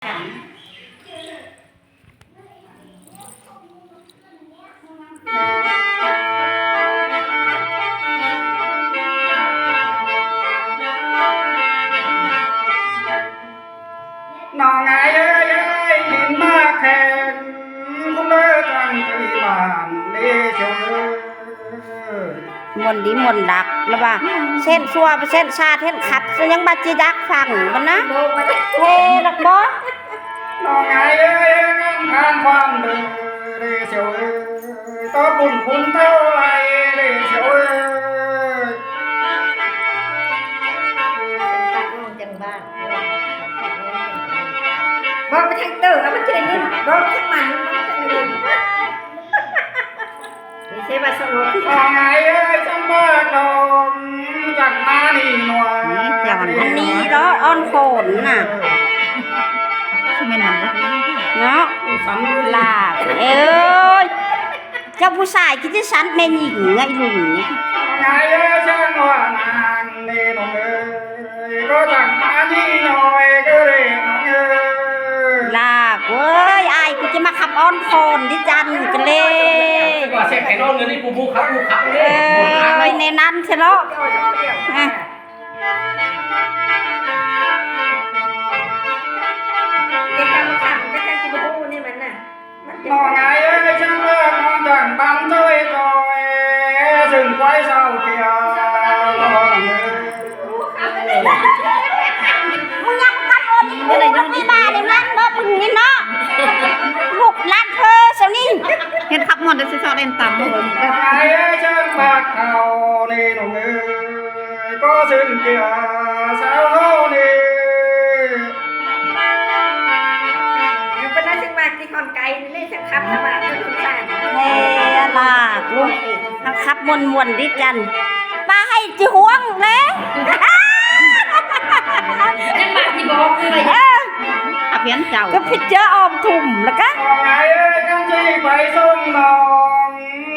ນ້ອງອ້າຍເອີຍ ກິນໝາກແຂງ ຄຸນເລີຈັ່ງທີ່ບ້ານເດໂຊ. ມ່ວນດີມ່ວນດັກລະວ່າ ເສັ້ນຊົ່ວເສັ້ນຊາດເຫັນຄັບ ຍັງບາດຈະຢາກຟັງມັນນະ ເຮລະບໍ. ນ້ອງອ້າຍເອີຍ ການຜ່ານຄວາມເດີເດໂຊເອີຍ ຕໍ່ບຸນຄຸນເທົ່າໃດເດໂຊເອີຍ. ເວົ້າໄປທາງເຕີ ມັນຈະໄດ້ຍິນ ເວົ້າທາງມັນ ມັນຈະໄດ້ຍິນ. ນີ້ເຊວາສະໂອ ນ້ອງອ້າຍເອີຍ ຈຳປາດອງ ຈັກມານີ້ໜ່ວຍ ນີ້ເຈົ້າ ອັນນີ້ເນາະ ອ່ອນໂຄນນະ ຊິແມ່ນນຳບໍ່ເນາະ ລາກເອີຍ. ເຈົ້າຜູ້ຊາຍຄືຊິສັນແມ່ຍິງໄງລຸງ. ນ້ອງອ້າຍເອີຍ ຊ່າງວ່ານາງນີ້ນ້ອງເອີຍ ກໍຈັ່ງມານີ້ໜ່ອຍກໍເດ້ນ້ອງເອີຍ. ລາກເອີຍ ອ້າຍ ກູຈະມາຂັບອ່ອນຄອນດິຈັນກະເລ ວ່າແຊກແຂນອ່ອນເງິນນີ້ປູປູຂັບປູຂັບເດ້ ເອີຍ ແນວນັ້ນຊະເນາະ ອະ. ເກັບຄຳວ່າຄຳກໍຈັ່ງຊິບໍ່ຮູ້ນີ້ມັນນະ. ນ້ອງອ້າຍເອີຍ ເຊິ່ງເລີກນ້ອງຈັງບັນເທີຍຕອຍ ເຊິ່ງຄວາຍເຊົາເກຍ ນ້ອງເອີຍ. ມຶງຍັງກັບໂອນີ້ ບໍ່ໄດ້ນອນ ບໍ່ໄດ້ມາໄດ້ວັນບໍ່ ມຶງນີ້ເນາະ ລູກຫຼານເພີຊະນີ້ ເຮັດຂັບມ່ວນແຕ່ຊິຊອກເຫຼັ້ນຕຳ. ນ້ອງອ້າຍເອີຍ ເຊິ່ງບາດເຂົ້ານີ້ນ້ອງເອີຍ ກໍເຊິ່ງເກຍສາວເຮົານີ້. ເພິ່ນວ່າຊິມາກິນຂອງໄກ່ນີ້ ຊິຂັບສະບາຍເພິ່ນສົງສານ ແທ້ລະ ເຮົາຂັບມ່ວນໆ ດີຈັນ ປາໃຫ້ຈິຫວງເດ້ ຍັງມາທີ່ບໍ່ອອກເລີຍ ເອີ ອາພຽນເຈົ້າ ກໍພິດເຈີອອມທຸ່ມລະກະ ນ້ອງອ້າຍເອີຍ ກັນຊິໄປສົ່ງນ້ອງ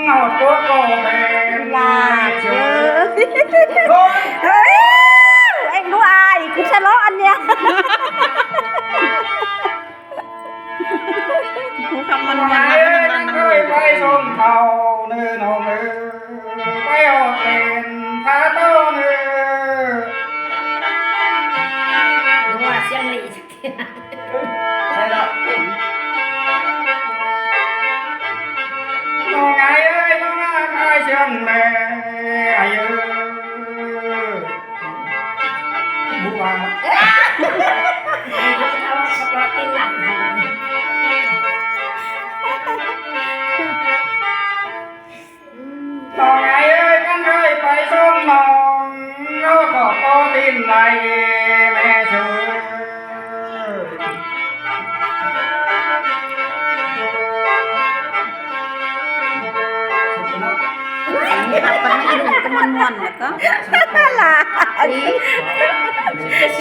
ເອົາຕົວກໍແມ່ນ ລາເອີຍ ເອີຍ ເອັງດູອາຍ ກູຊະເລາະອັນເນຍ ຜູ້ຄຳມ່ວນໆ ເອີຍ ນຳກັນນຳ ເອີຍ ໄປສົ່ງເຂົາເນີນ້ອງເອີຍ ໄປອອກເປັນພາໂຕເນີ ວ່າສຽງຫຼີ ນ້ອງອ້າຍເອີຍ ນ້ອງອ້າຍເຊື່ອງແມ່ອ້າຍເອີຍ ບໍ່ວ່າ ນ້ອງອ້າຍເອີຍ ຄັນເຄີຍໄປສົ່ງນ້ອງ ເຮົາກໍຂໍຕີນໄລ່ແມ່ຊູ. ຄັບກັນມາອີ່ລຸງກໍມ່ວນໆ ແລ້ວກໍຫຼາຍ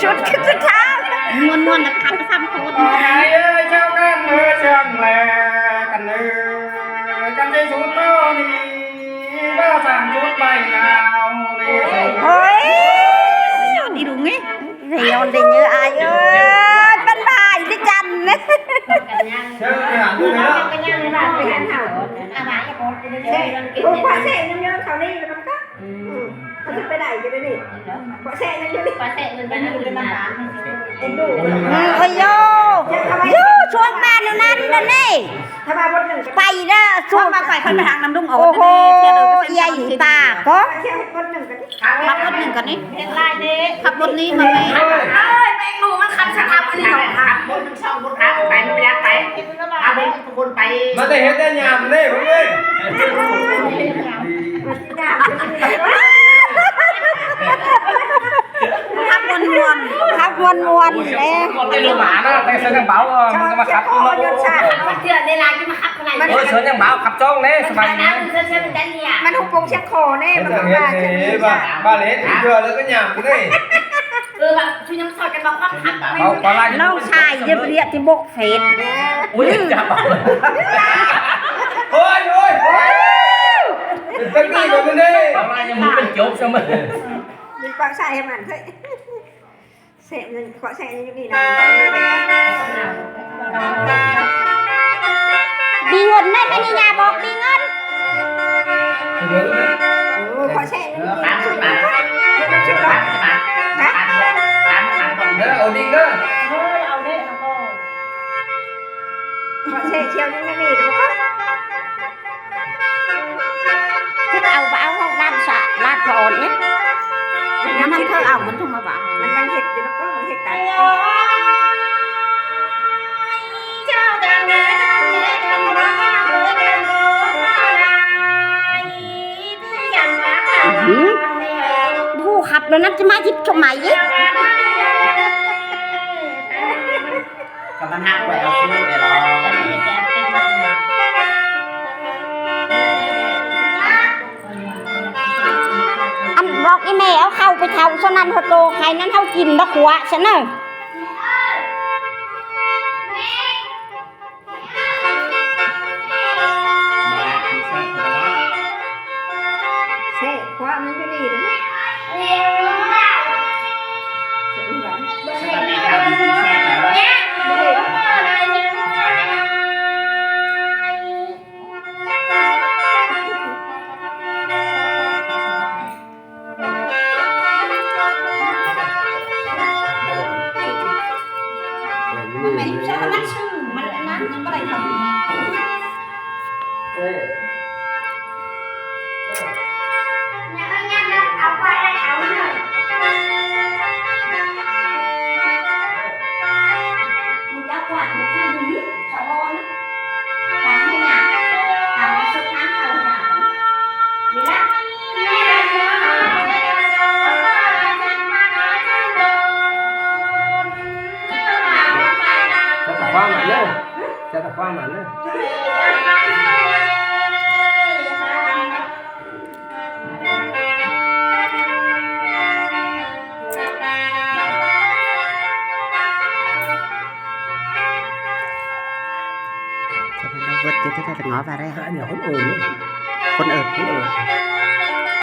ຊຸດຄືສຸດທ້າຍ ມ່ວນໆ ແລ້ວຄັບໄປສາມຄົນ ເອີຍ ເຈົ້າກັນເອີຍ ເຊື່ອງແລກັນເອີຍ ກັນໄດ້ສູນໂຕນີ້ ວ່າສ້າງຊຸດໄປຍາວນີ້ ໂອ້ຍ ຍອດອີ່ລຸງນີ້ ຍອດໄດ້ເຍີອາຍເອີຍ ເປັນຫຼາຍດິຈັນ ເຊີນໄປຫາເພິ່ນເນາະ ໂອ້ ພະແສງຍອມໆ ເຂົານີ້ ແລ້ວມັນກໍ ອືມ ເຂົາຊິໄປໄດ້ຢູ່ເດນີ້ ພະແສງຍັງຢູ່ນີ້ ພະແສງມັນເປັນຢູ່ເປັນລຳບາກ ເອັນດູ ອືມ ໂອ້ຍໂຢ ຢູ່ຊ່ວງບ້ານນັ້ນນັ້ນນີ້ ຖ້າວ່າບົດໜຶ່ງ ໄປເດີ ຊ່ວງ ມາໄປ ຂ້ອຍໄປຫານຳລຸງອອດ ໂອ້ໂຫ ເດນີ້ ເທື່ອເດີກໍເປັນ ເອີຍ ຕາກໍ ເຮັດບົດໜຶ່ງກັນ ຂັບລົດໜຶ່ງກ່ອນນີ້ ເຮັດຫຼາຍເດ້ ຂັບລົດນີ້ມາແມ່ ເອີຍ ແມ່ງໜູມັນຂັບສະຂັບອັນນີ້ເນາະ ຂັບລົດໜຶ່ງສອງຄົນ ຂັບໄປ ມັນບໍ່ຢາກໄປ ເອົາເບິ່ງທຸກຄົນໄປ ມັນໄດ້ເຮັດໄດ້ຍາມເດ້ເບິ່ງເອີຍ ຂັບມ່ວນໆ ຂັບມ່ວນໆເດ້ ໄດ້ລົງມານະ ແຕ່ເຊີນຍັງເບົາ ມັນກໍມາຂັບຢູ່ເນາະ ເທື່ອໃດຫຼາຍຈະມາຂັບ ໂອ້ຍ ເຊີນຍັງເບົາ ຂັບຈ້ອງເດ້ ສະບາຍດີ ມັນຫົກປົກຊຽງຄໍເດ້ ມັນກໍວ່າຈະມີ ບາເລດເທື່ອແລ້ວກໍຍາມເດ້ ເອີ ວ່າຊຸຍັງສອນກັນວ່າຄວາມຄັກ ເວົ້າປາລາຍ ນ້ອງຊາຍເຢັບເລຍທີ່ບົກເຟດ ໂອ້ຍ ຈັບ ໂອ້ຍ ໂອ້ຍ ໂອ້ຍ ເປັນຈັ່ງນີ້ກໍເປັນເດ້ ປາລາຍຍັງບໍ່ເປັນຈົບຊະເໝີ ມີຄວາມຊາຍໃຫ້ມັນເຮີ້ຍ ແຊະເງິນ ເຄາະແຊະເງິນຢູ່ນີ້ນະ ເອີ ບໍ່ແຊ່ສ່ຽວນີ້ມັນມີແຕ່ບໍ່ເຂົ້າ ຄືເອົາ ບໍ່ເອົາຫ້ອງນ້ຳສະຫຼາດພະອອນນີ້ ມັນນຳເຂົາເອົາ ມັນຕ້ອງມາວ່າ ມັນຍັງເຮັດຢູ່ ແລ້ວກໍເຮັດຕາມ ອືມ ບໍ່ຮູ້ຄັບແລ້ວນະ ຈະມາທິບຊົມໃໝອີກ ກໍມັນຮັກໄວ້ເອົາຄືໄດ້ລະ ອັນບອກອີ່ແມ່ເອົາເຂົ້າໄປເຖົ້າສ່ວນນັ້ນເຮົາໂຕໄຂ່ນັ້ນເຮົາກິນດອກຫົວຊະເນີ ແຊບ ຄວາມມັນຢູ່ນີ້ເດ້ ແຊບ ມັນ ມັນຊື່ ມັນອັນນັ້ນ ຍັງບໍ່ໄດ້ເຂົ້າຢູ່ນີ້ ເອີ ເອົາໄປ ເອົາເລີຍ ມັນຈະກວາດ ມັນຄືຢູ່ນີ້ ສະອອນ ເບິດຢູ່ທີ່ເຂົາງອບາໄດ້ ອັນນີ້ຄົນເອີນ ຄົນເອີນ ຄົນເອີນ